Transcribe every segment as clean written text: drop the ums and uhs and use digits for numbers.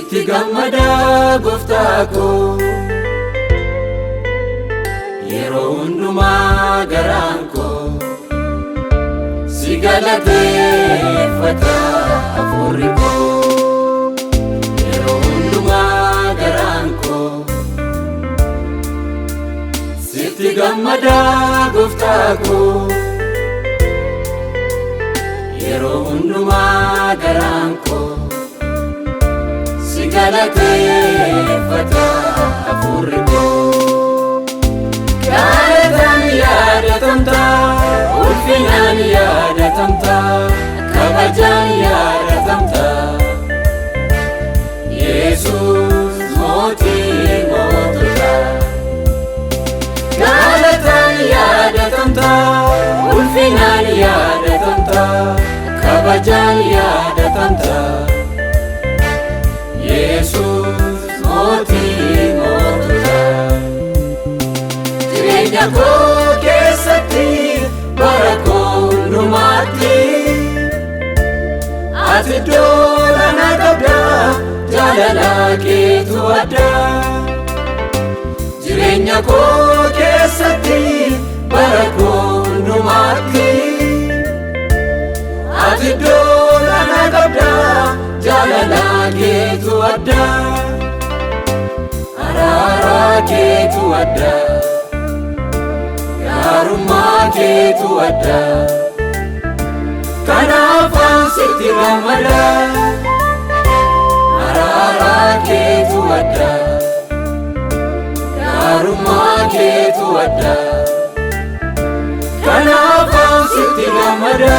Sitti gammada gooftaa koo yeroo hundumaa garaan koo si galateeffata hafuurri koo yeroo hundumaa garaan koo sitti gammada gooftaa koo yeroo hundumaa garaan koo si galateeffata hafuurri koo. Galataan yaadatamta, ulfinaan yaadatamta, kabajaan yaadatamta. Yesuus mootii moototaa. Galataan yaadatamta, ulfinaan yaadatamta, kabajaan yaadatamta. Yesuus mootii moototaa. Jireenya koo keessatti bara koo hundumaatti ati iddoo na qabda jaalala keetu adda. Jireenya koo keessatti bara koo hundumaatti ati iddoo na qabda jaalala keetu adda. Araara keetu adda. Gaarummaa keetu adda. Kanaafan sitti gammada. Araara keetu adda. Gaarummaa keetu adda. Kanaafan sitti gammada.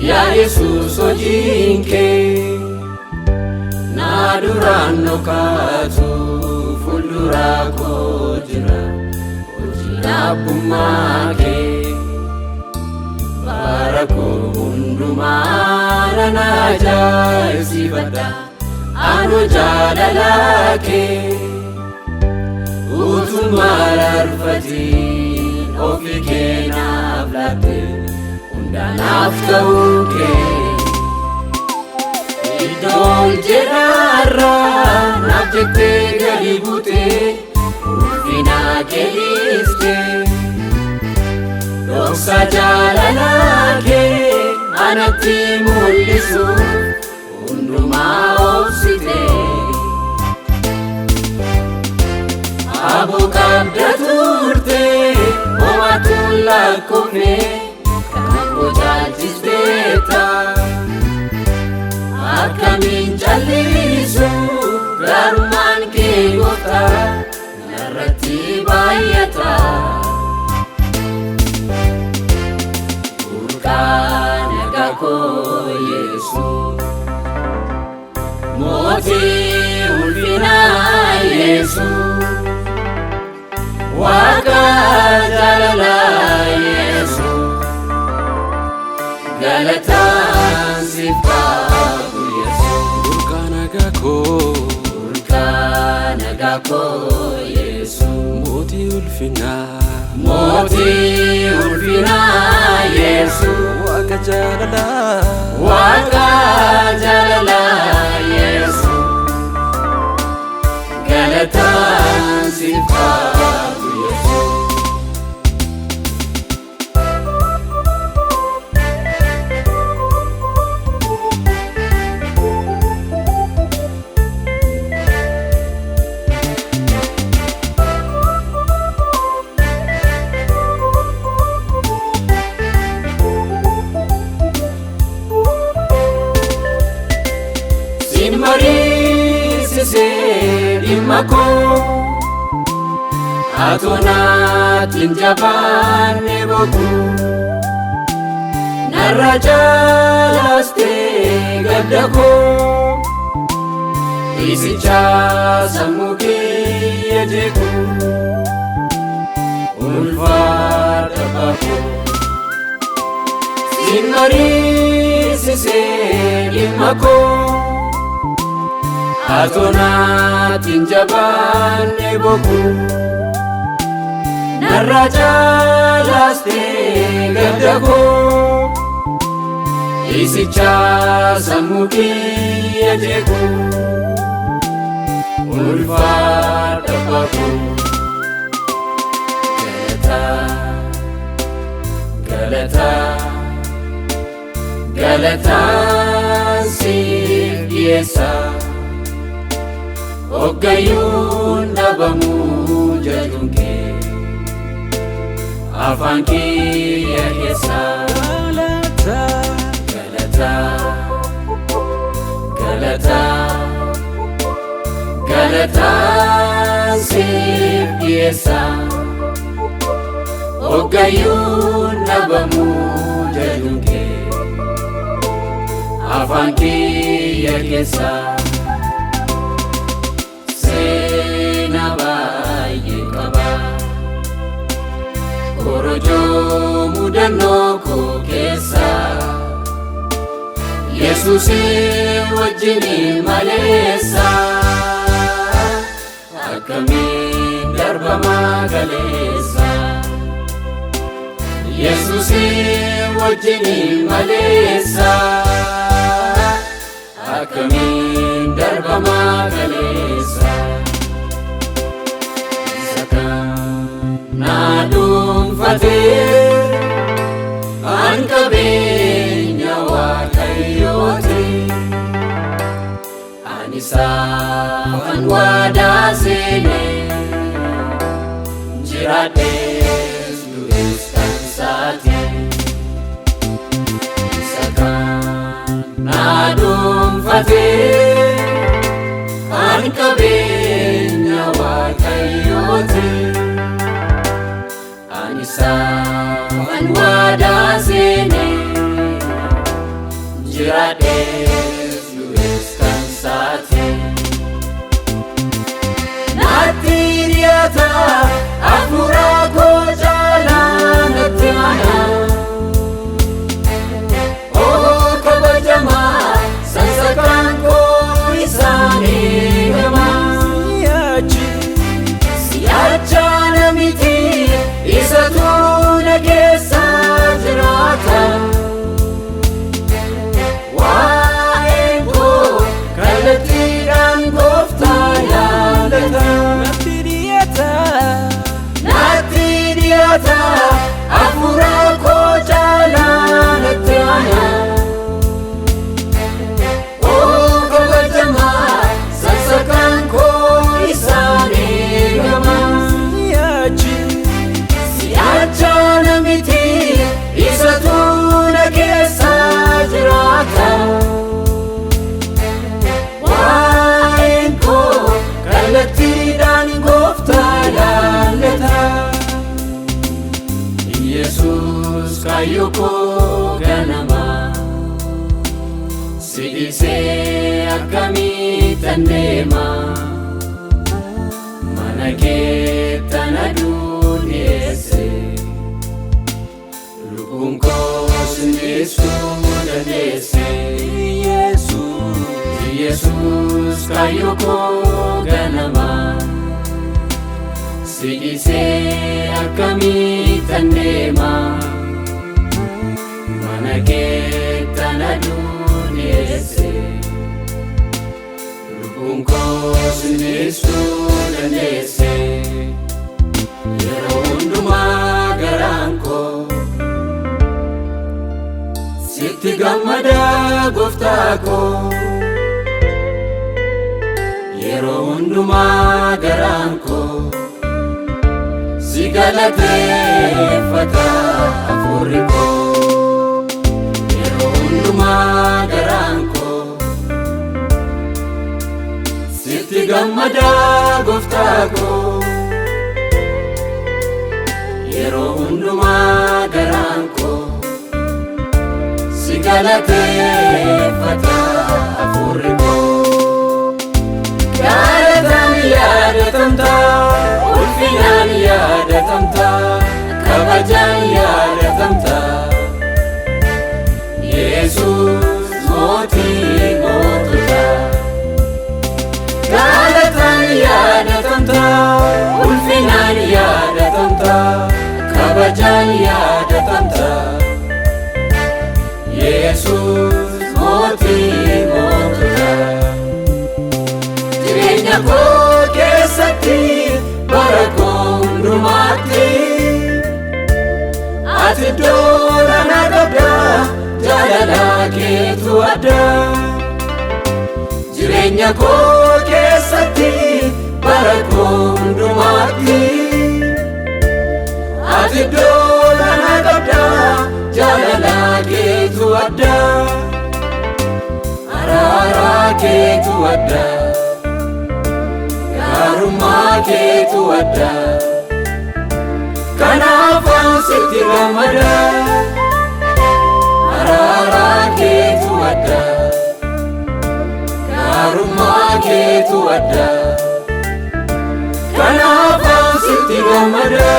Yaa Yesuus hojiin kee na duraan dhokatu fuuldura koo jira hojiin abbummaa kee bara koo hundumaa nan ajaa'ibsiifadha anu jaalala kee utumaa rarfatiin ofii kee naaf laatte. Naaf ta'uu kee iddoon jedhaarraa naaf jettee gadi buutee ulfina kee dhiiftee dhoksa jaalalaa kee anatti mul'isu hundumaa obsitee aboo qabda turtee homaatu lakkoofne. Jaalchisteeta akkamiin callisu gaarummaan kee gooftaa narratti baay'ata. Burqaa nagaa koo Yesuus mootii ulfinaa Yesuus Waaqa jaalalaa Yesuus. Galataan siif qabu Yesuus. Burqaa nagaa koo. Burqaa nagaa koo Yesuus. Mootii ulfinaa. Mootii ulfinaa Yesuus. Waaqa jaalalaa. Waaqa jaalalaa Yesuus. Galataan siif qabu Yesuus. Atoonaatiin jabaanne boku narra caalaastee gadda koo isicha sammuu kiyya jeequ ulfaadha baakoo sin mariisisee dhimma koo atoonaatiin jabaanne boku narra caalaastee gadda koo isicha sammuu kiyya jeequ ulfaadha baakoo. Galata, galataan siif dhiyeessa hoggayyuun dhabamuu jajuun kee afaan kiyya keessa. Galata, galata, galataan siif dhiyeessa hoggayyuun dhabamuu jajuun kee afaan kiyya keessa. Seenaa baay'ee qaba korojoo mudannoo koo keessa Yesuusii wajjin maleessa akkamiin darbamaa galeessa Yesuusii wajjin maleessa akkamiin darbamaa galeessa isa kan na dhuunfatee an qabeenya waaqayyooti ani saafan waadaa seenee jiraadhees du'es kan saati isa kan na dhuunfatee an qabeenya waaqayyooti ani saafan waadaa seenee jiraadhees du'es kan saati. Natti dhiyaata hafuura koo caalaa natti mana. Oo kabajamaa sansakkaan koo isaan eegama. Si'acha na miti isatu na keessa jiraata. Waa'een koo kallattiidhaan gooftaa yaadata. Natti dhiyaata, Natti dhiyaata hafuura koo caalaa natti aana. Oo kabajamaa sansakkaan koo isaan eegama. Si'acha na miti isatu na keessa jiraata. Waa'een koo kallattiidhaan gooftaa laallata. Yesuus kaayyoo koo ganama si dhiisee akkamittan deema mana keettan aduu dhiyeesse lubbuun koos dhiyeessuu dandeesse. Yesuus kaayyoo koo ganama si dhiisee akkamittan deema mana keettan aduu dhiyeesse lubbuun koos dhiyeessuu dandeesse yeroo hundumaa garaan koo sitti gammada gooftaa koo yeroo hundumaa garaan koo si galateeffata hafuurri koo yeroo hundumaa garaan koo sitti gammada gooftaa koo. Hundumaa garaan koo si galateeffata hafuurri koo. Galataan yaadatamta, ulfinaan yaadatamta, kabajaan yaadatamta. Yesuus mootii moototaa. Galataan yaadatamta, ulfinaan yaadatamta, kabajaan yaadatamta. Yesuus mootii moototaa. Jireenya koo keessatti, bara koo hundumaatti, ati iddoo na qabda, jaalala keetu adda. Jireenya koo keessatti, bara koo hundumaatti, ati iddoo na qabda, jaalala keetu adda. Araara keetu adda, gaarummaa keetu adda. Kanaaf an sitti gammada. Araara keetu adda, gaarummaa keetu adda. Kanaaf an sitti gammada.